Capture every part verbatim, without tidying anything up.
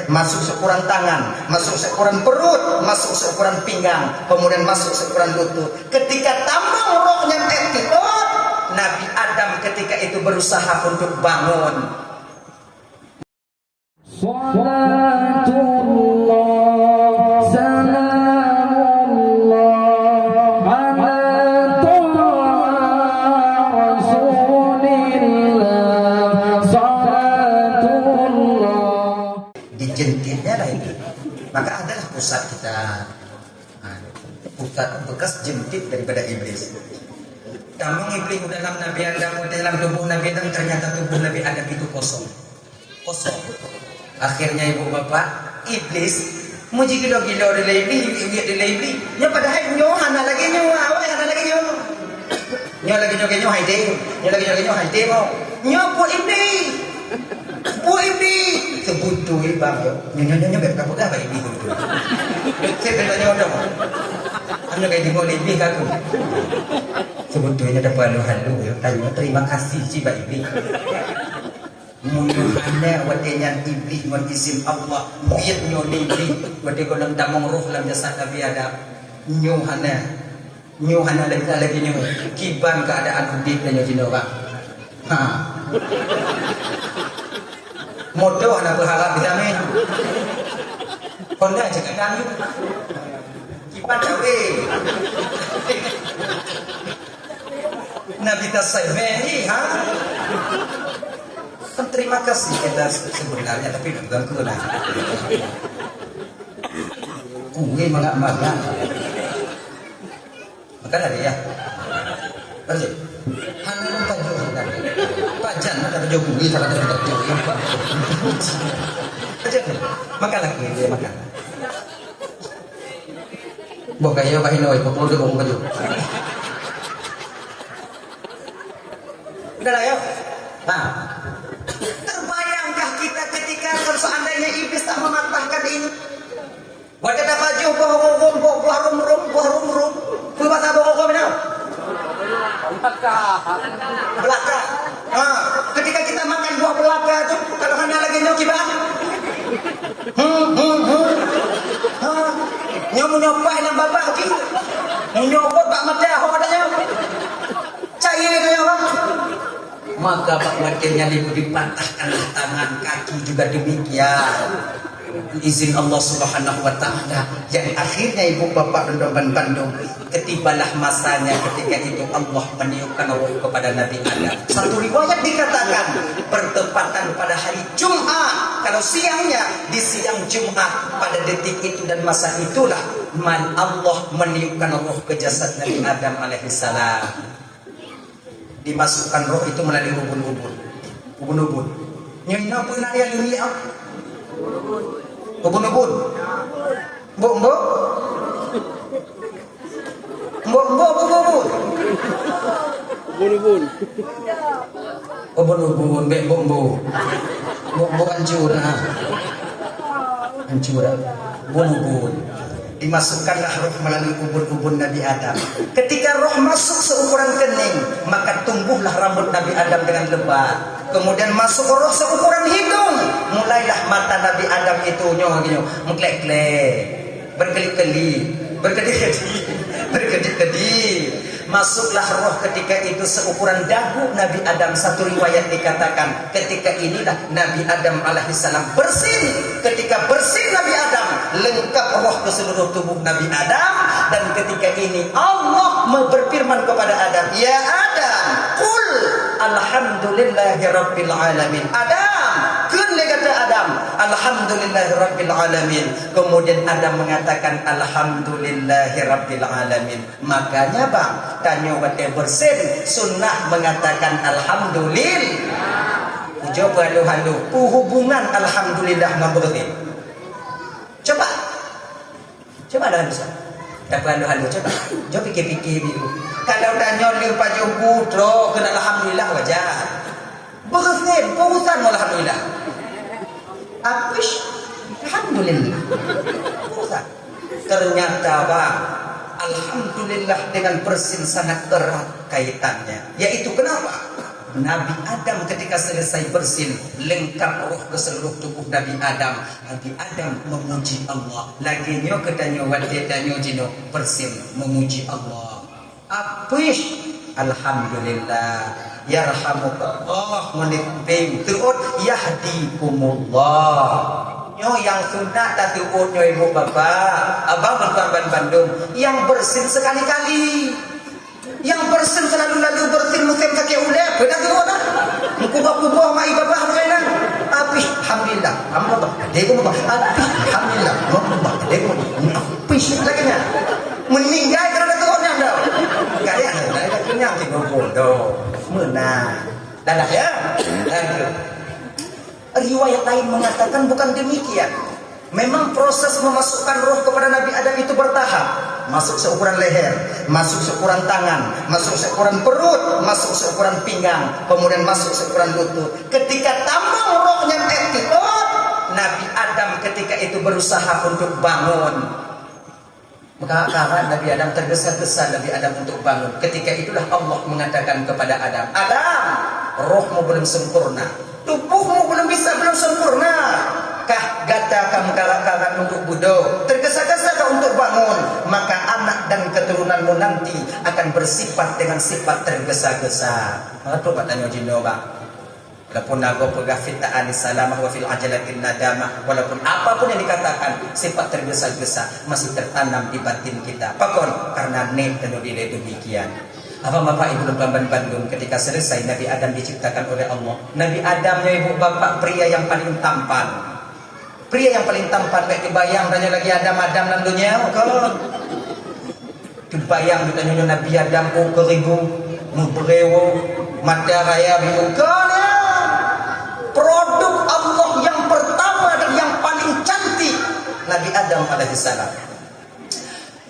Masuk seukuran tangan, masuk seukuran perut, masuk seukuran pinggang, kemudian masuk seukuran lutut. Ketika tamong roh nyan iktibat, Nabi Adam ketika itu berusaha untuk bangun. Salatullah, salamullah, ala Taha Rasulillah, salatullah. Dijentitnya lah ini. Maka adalah pusat kita. Ha, pusat bekas jentit daripada iblis. Tamong iblis dalam Nabi Adam, dalam tubuh Nabi Adam, ternyata tubuh Nabi Adam itu kosong. Kosong. Akhirnya ibu bapak, iblis, meuji gilo-gilo dilèe iblis, yue-yue dilèe iblis. Nyoe padahai nyoe hana lagèe nyoe, awai hana lagèe nyoe. Nyoe lagèe nyoe, nyoe hai deh. Nyoe lagèe nyoe, nyoe hai deh mo. Nyoe peue iblis. Peue iblis. Seubutui bang yo. Nyoe, nyoe, nyoe, nyoe, bèk kapeugah bak iblis beutôi. Cit tanya orang. Anu kai deungö lé iblis ka aku. Seubutui nyoe dapat halu-halu yo. Tanya terima kasih cit bak iblis. Meunyoe hana watèe nyan iblis ngon izin Allah, biet nyoe lé iblis, watèe gohlom tamong roh lam jasad Nabi Adam. Nyoe hana. Nyoe hana lagèe, lagèe nyoe. Kiban keuadaan udép tanyoe jinoe, Bang. Ha. Moto hana beuharap vitamin. Honda cekak kami. Kiban kawé. Nabi tasai meh, ha? Kan terima kasih kita se-, sebenarnya, tapi bukan kena. Kue mangat-mangat. Makan lagi ya? Lanjut. Hana pajoh kan? Pajan ada pajoh bui, tak ada pajoh. Pajan. Makan lagi, dia makan. Boh kaya bah inoi, boh produk boh pajoh. Udah lah ya. Nah. Terbayangkah kita ketika kalau seandainya iblis tak mematahkan ini? Watèe tapajoh boh rum-rum, boh, boh rum-rum, boh rum-rum. Peue basa boh rum-rum nyoe? Belaka. Belaka. Ha, ketika kita makan buah belaka tu, kalau hana lagèe nyoe kiban. Hmm, hmm, hmm. Ha, nyoe meunyoe paih lam babah jih. Meunyoe bot bak mata ho dah nyoe. Cai nyoe, Bang. Maka bak watèe nyan ibu dipatahkanlah tangan, kaki juga demikian. Izin Allah Subhanahu wa Ta'ala. Yang akhirnya ibu bapak dan teman bandung, ketibalah masanya ketika itu Allah meniupkan roh kepada Nabi Adam. Satu riwayat dikatakan bertepatan pada hari Jumat. Kalau siangnya, di siang Jumat pada detik itu dan masa itulah man Allah meniupkan roh ke jasad Nabi Adam alaihissalam. Dimasukkan roh itu melalui ubun-ubun. Ubun-ubun. Nyoe na peue na ya luri ah? Ubun-ubun. Mbok-mbok? Mbok-mbok, ubun-ubun. Ubun-ubun. Ubun-ubun, bèk mbok-mbok. Mbok-mbok hancur dah. Hancur dah. Ubun-ubun. Dimasukkanlah roh melalui ubun-ubun Nabi Adam. Ketika roh masuk seukuran keuning, maka tumbuhlah rambut Nabi Adam dengan lebat. Kemudian masuk roh seukuran hidung, mulailah mata Nabi Adam itu nyoe gini, meuklek-klek, berkelip-kelip, berkedip-kedip, berkedip-kedip. Masuklah roh ketika itu seukuran dagu Nabi Adam. Satu riwayat dikatakan, ketika inilah Nabi Adam alaihissalam bersin. Ketika bersin Nabi Adam, lengkap roh ke seluruh tubuh Nabi Adam. Dan ketika ini Allah me-, berfirman kepada Adam, "Ya Adam, qul alhamdulillahi rabbil alamin." Adam, kheun lé gata Adam, "Alhamdulillahi rabbil alamin." Kemudian Adam mengatakan, "Alhamdulillahi rabbil alamin." Makanya bang, tanyoe watèe bersin sunnah mengatakan alhamdulillah. Ujoe peuhalu-halu, peue hubungan alhamdulillah ngon bersin? Coba. Coba dah bisa. Tapi halu-halu coba. Jom pikir-pikir dulu. Kalau tanyoe leuh pajoh bu, trok kheun alhamdulillah wajar. Bersin, peue urusan ngon alhamdulillah. Apus, alhamdulillah. Peue urusan. Ternyata, bang, alhamdulillah dengan bersin sangat erat kaitannya. Yaitu kenapa? Nabi Adam ketika selesai bersin, lengkap roh ke seluruh tubuh Nabi Adam. Nabi Adam memuji Allah. Lagèe nyoe keu tanyoe watèe tanyoe jinoe bersin memuji Allah. Apih, alhamdulillah. Yarhamukallah, meunit beng teuôt, yahdikumullah. Nyoe nyang sunat tateuôt nyoe ibu bapak, abang ban bandum, nyang bersin sekali-kali. Nyang bersin selalu-lalu bersin musém sakét ulèe, peue dah teuôt dah. Meukuboh-kuboh mak ié babah meukanan. Apih, alhamdulillah. Alhamdulillah. Apih, alhamdulillah. Apih, lagèe nyan. Meuninggai keu lagèe nyan dah. Kaya dah, dah kenyang di bubur tu. Meunan. Dah, dah, ya? Dah, tu. Riwayat lain mengatakan bukan demikian. Memang proses memasukkan roh kepada Nabi Adam itu bertahap. Masuk seukuran leher, masuk seukuran tangan, masuk seukuran perut, masuk seukuran pinggang, kemudian masuk seukuran lutut. Ketika tamong roh nyan ék teuôt, Nabi Adam ketika itu berusaha untuk bangun. Maka-maka Nabi Adam tergesa-gesa Nabi Adam untuk bangun. Ketika itulah Allah mengatakan kepada Adam, "Adam, rohmu belum sempurna. Tubuhmu belum bisa, belum sempurna. Kah gata ka meukarat-karat untuk beudôh, tergesa-gesa ka untuk bangun, maka anak dan keturunanmu nanti akan bersifat dengan sifat tergesa-gesa." Maka tu bak tanyoe jinoe, bak. Walaupun na gob peugah, "Fit ta'ani salamah wa fil ajalatin nadamah." Walaupun apapun yang dikatakan, sifat tergesa-gesa masih tertanam di batin kita. Pakon? Karena nét tanyoe dilèe demikian. Apa Bapak Ibu lôn ban bandum, ketika selesai Nabi Adam diciptakan oleh Allah, Nabi Adam nyoe ibu bapak pria yang paling tampan. Pria yang paling tampan, bèk teubayang tanyoe lagi Adam-Adam lam dunia, kon. Teubayang tanyoe Nabi Adam, oh, keuribu, meubrewo, mata raya biru. Kon, ya. Produk Allah yang pertama dan yang paling cantik, Nabi Adam alaihissalam.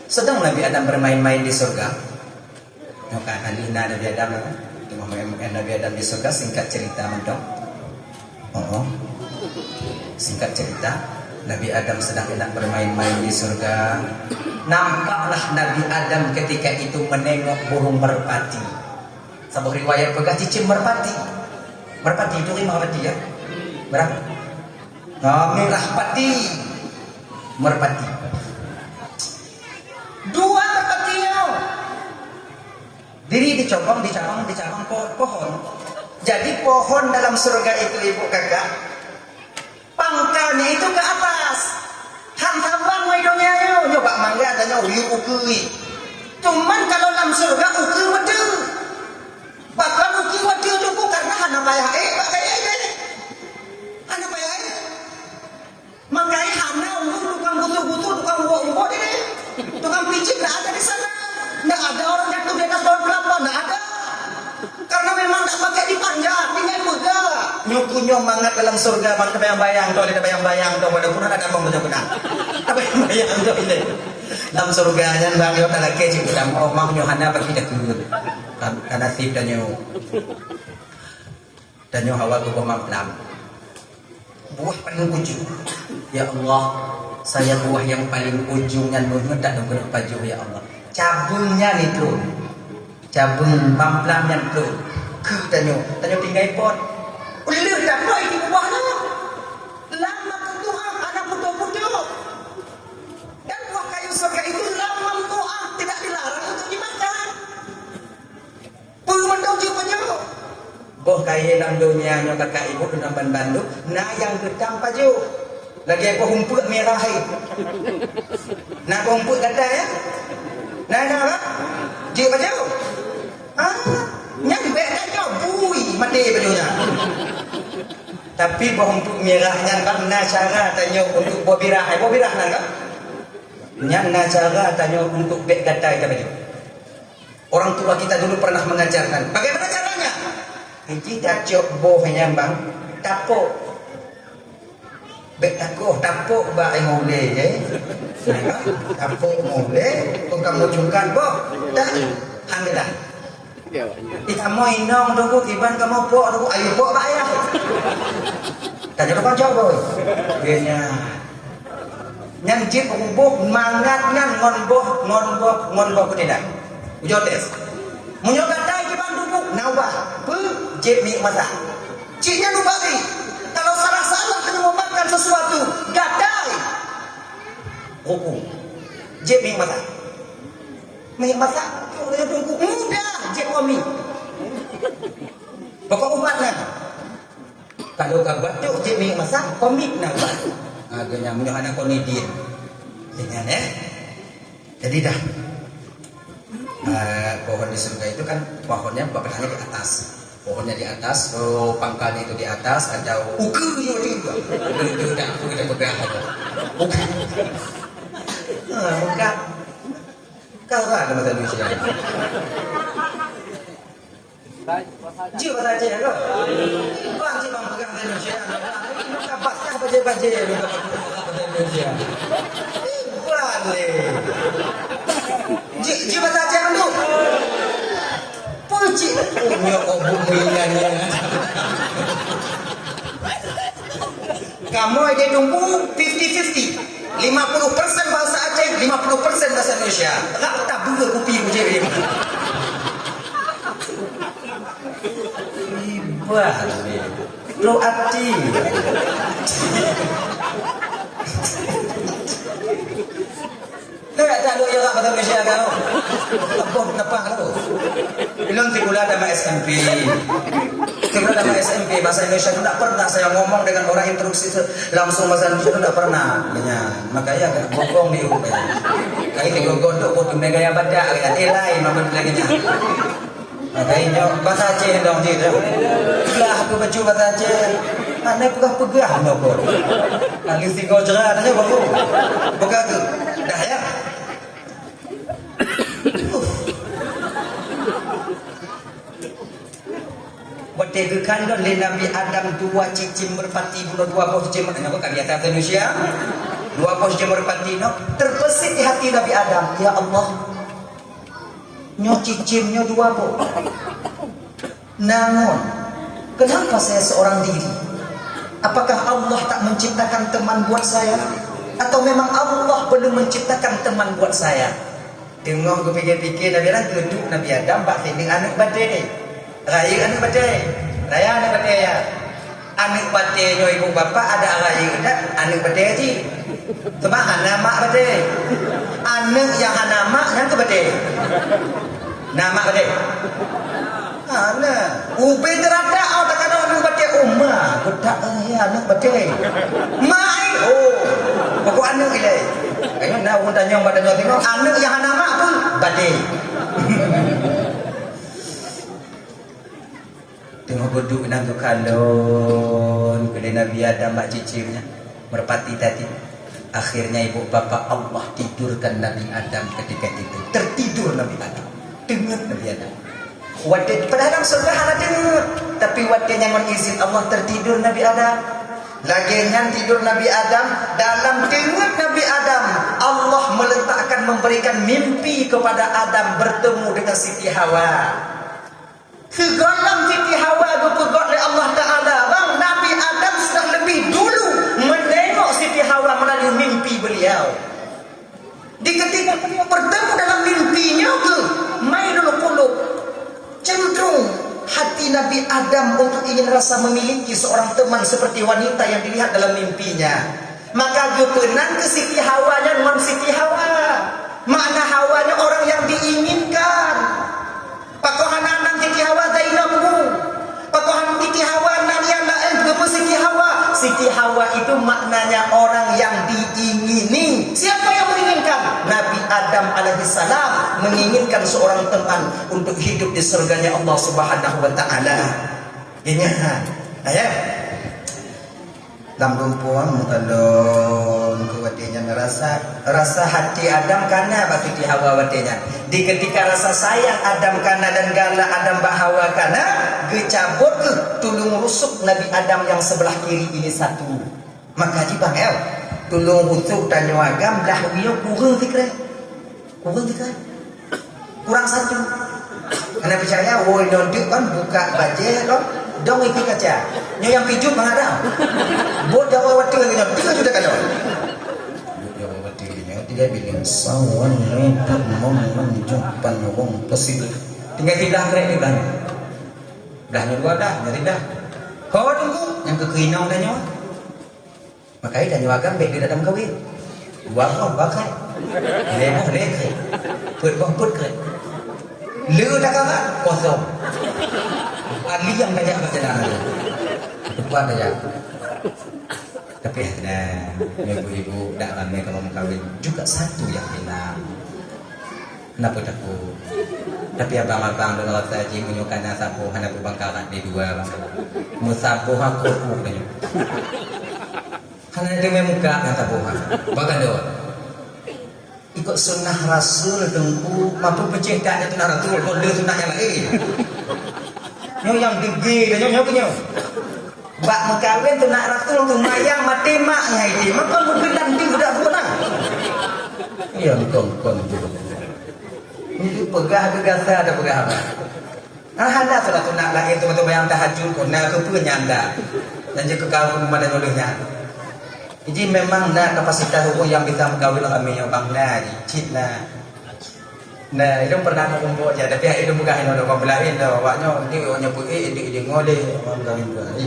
Sedang Nabi Adam bermain-main di surga. Nyoe ka kali na Nabi Adam, kan? Teuma Nabi Adam di surga, singkat cerita mantong. Oh, oh. Singkat cerita, Nabi Adam sedang enak bermain-main di surga. Nampaklah Nabi Adam ketika itu menengok burung merpati. Saboh riwayat peugah cicém merpati. Merpati itu rimba merpati, ya? Berapa? Ah, merah pati. Merpati. Dua merpati nyoe. Diri dicobong, dicabang, dicabang po-, pohon. Jadi pohon dalam surga itu, ibu kakak, pangkalnya itu ke atas. Han tabang wai donya nyoe, nyoe bak mangga tanyoe yue ukeue. Cuman kalau lam surga ukeue meuteue. Bahkan ukeue meuteue tu pun karena hana payah ék bak kayèe. Hana payah ék. Maka hana ureueng tukang busu-busu, tukang ubok-ubok di, tukang pijit ndak ada di sana. Ndak ada orang jatuh di atas daun kelapa, ndak ada. Karena memang ndak pakai dipanjat, tinggal peugah. Nyoe ku nyoe mangat dalam surga, mak tabayang-bayang tu, ada tabayang-bayang tu, walaupun ada damong tu beuna. Tabayang-bayang tu ini. Dalam surga nyan bang yo talakèe cit, oh, mak nyoe hana bagi dah keun. Kan, kan nasib dah nyoe. Tanyoe hawa tuboh mamplam. Buah paling ujung. Ya Allah, saya buah yang paling ujung nyan meunyoe tak dong keuneuk pajoh, ya Allah. Cabeueng nyan itu. Cabeueng mamplam nyan tu. Keu tanyoe, tanyoe tinggai pot. Uleuh dapat itu buah nyan. Lam makeuh Tuhan, anak putôh-putôh. Dan buah kayu surga itu lam makeuh Tuhan, tidak dilarang untuk dimakan. Peue mantong jeuet pajoh? Boh kayèe lam donya nyoe kakak ibu deungon ban bandum, na nyang geutang pajoh. Lagèe boh umpeuek mirah hai. Na boh umpeuek gata ya? Na, na, Pak? Jeuet pajoh? Ah, nyan bèk tanyoe bui maté pajoh nyan. Tapi boh umpeuek mirah nyan, Pak, na cara tanyoe untuk boh birah hai. Boh birah na, Pak? Nyan na cara tanyoe untuk bèk gata ita pajoh. Orang tua kita dulu pernah mengajarkan. Bagaimana caranya? Jih tacok boh nyan bang, tapok. Bèk takoh, tapok bak ai ulèe, eh. Tapok ulèe, kon kamoe cungkat boh. Dah, alhamdulillah. Ih, kamoe inong tu, kiban kamoe pok tu, ayo pok bak ayah. Tacok boh. Iya nyan. Nyan jeuet ruboh mangat nyan ngon boh, ngon boh, ngon boh keudinan. Ujoe tes. Meunyoe gata jiban dudoe, na ubah. Peue? Jép minyeuk masak. Cit nyan ubak pih. Kalau salah-salah keuneuk meumakan sesuatu, gatai. Ruku. Jép minyeuk masak. Minyeuk masak, tu dia tunggu. Mudah, jép komi. Pokok ubat nyan. Kalau ka batuk, jép minyeuk masak, komi na ubat. Ha, geuhnyan meunyoe hana konidin. Dengan, eh? Jadi dah. Eh, pohon di surga itu kan pohonnya batangnya di atas. Pohonnya di atas, oh, pangkalnya itu di atas, ada ukeue juga. Udah, udah, udah, udah, udah. Ukeue. Ha, muka. Kau ada masa Indonesia. Jeuet bahasa Aceh, kan? Bang, cit bang peugah bahasa Indonesia. Bang, ini ka basah bajée-bajée. Bang, bahasa Indonesia. Bang, leh. Jeuet, jeuet bahasa Aceh, kan, tu? Peue cit? Oh, nyoe obuk meuingat nyan. Kamoe di Teungku fifty fifty. Lima puluh persen bahasa Aceh, lima puluh persen bahasa Indonesia. Rap tabeue kupi kujéh. Iban. Trok até. Nggak tahu ya, Pak, bahasa Indonesia kan? Apa kenapa tu? Belum sikula tamat S M P. Sikula tamat S M P, bahasa Indonesia tu tak pernah saya ngomong dengan orang instruksi se-, langsung bahasa Indonesia tu tak pernah. Ya, makanya agak gogong di U P. Kayak di gogong tu, butuh gaya badak, ya. Eh, lain, nama dia lagi. Nah, kainyoe bahasa Aceh dong cit. Lah, aku baca bahasa Aceh. Aneuk peugah-peugah nyoe kot. Lagi sigoe jrat aja baru. Buka tu. Dah ya. Watée geukandong lé Nabi Adam dua cicém meurpati bunoe, dua boh cicém, nyoe ka biasa Indonesia. Dua boh cicém meurpati nyoe teupeusit di hati Nabi Adam, "Ya Allah, nyoe cicém nyoe dua boh. Namun, kenapa saya seorang diri? Apakah Allah tak menciptakan teman buat saya? Atau memang Allah belum menciptakan teman buat saya?" Teungoh geupike-pike Nabi Adam, geuduek Nabi Adam bak sining aneuk batée. Rayeuk aneuk batée. Raya aneuk batée ya. Aneuk batée nyoe ibu bapak ada rayeuk dak aneuk batée cit. Sebab hana mak batée. Aneuk nyang hana mak nyan keu batée. Na mak batée? Hana. Ubé teuratak awak takana aneuk batée. Uma, geutak eh aneuk batée. Mak ai. Oh. Pokok aneuk ilée. Kayaknya na ureueng tanyong bak tanyoe tengok, aneuk nyang hana mak pun batée. Teungoh geuduek nang geukalon keu lé Nabi Adam bak cicém nyan, meurpati tadi. Akhirnya ibu bapak Allah tidurkan Nabi Adam ketika itu. Tertidur Nabi Adam. Teungeut Nabi Adam. Watée padahai lam syeuruga hana teungeut, tapi watée nyan ngon izin Allah tertidur Nabi Adam. Lagée nyan tidur Nabi Adam, dalam teungeut Nabi Adam, Allah meletakkan, memberikan mimpi kepada Adam bertemu dengan Siti Hawa. Sigohlom Siti Hawa geupeugét lé Allah Taala, bang, Nabi Adam sudah lebih dulu menengok Siti Hawa melalui mimpi beliau. Di ketika beliau bertemu dalam mimpinya, mailul qulub, cenderung hati Nabi Adam untuk ingin rasa memiliki seorang teman seperti wanita yang dilihat dalam mimpinya. Maka geupeunan keu Siti Hawa nyan ngon Siti Hawa. Makna Hawa nyan orang yang diinginkan. Pakon hana nan Siti Hawa Zainab bu? Pakon hana Siti Hawa nan nyang laén geupeu Siti Hawa? Siti Hawa itu maknanya orang yang diingini. Siapa yang menginginkan? Nabi Adam alaihissalam menginginkan seorang teman untuk hidup di surganya Allah Subhanahu wa taala. Ingat, ayat. Lam rumpun meukalon keu watée nyan rasa, rasa hati Adam kana bak Siti Hawa watée nyan. Di ketika rasa sayang Adam kana dan galak Adam bak Hawa kana, geucabot keuh tuleueng rusuk Nabi Adam nyang sebelah kiri ini satu. Maka jibang el, tuleueng rusuk tanyoe agam blah uyoe kureueng sikrék. Kureueng sikrék. Kurang satu. Hana peucaya, woe nyoe deuk kan buka bajée lom, dong iku kaca. Nyoe nyang pijuet mangat dah. Buet dawa watée lagée nyoe, tiga juta ka dong. Buet dawa watée lagée nyoe, tiga bilion. Sawan repot mom manjong pan wong pesibeuh. Tinggai siblah krek ni kan. Dah nyoe dua dah, nyoe dah. Ho teungku, nyang keu keuinong dah nyoe. Makajih tanyoe agam bèk lé datang meukawen. Dua boh, dua krek. Lhèe boh, lhèe krek. Peuet boh, peuet krek. Le takarat, kosong. Ali nyang tajak bak jalan tu. Teumpat tajak. Tapi, nah, ibu-ibu dak ramè kamoe meukawen juga satu nyang hilang. Kenapa takut? Tapi abang-abang deungon rasa jih meunyoe kana saboh hana peubangkarat di dua bang. Meusaboh aku aku tanya. Hana teumé muka ngon saboh ha. Bagadoe. Ikut sunnah Rasul teungku, mampu peucéh tak sunnah Rasul, kon sunnah nyang laén. Nyoe nyang degé dah nyoe, nyoe ke nyoe. Bak meukawen tu nak rasul tu mayang maté mak ngai ti. Maka meukeudang di budak buet nah. Ya kon kon tu. Ini peugah ke gasa ada peugah apa? Ah, ada salah tu nak lagi tu betul bayang tahajud pun nak ke pun nyanda. Dan je kekal pun mana nulisnya. Jadi memang nak kapasitas ureueng yang bisa meukawen ramé nyoe bang na cit na. Nah, ilôn pernah meurumpok je, tapi ilôn peugah inoe lôn beulah laén dah. Awak nyoe, nanti awak nyoe peuék, idéh-idéh ngoleh, awak meukawen dua hari.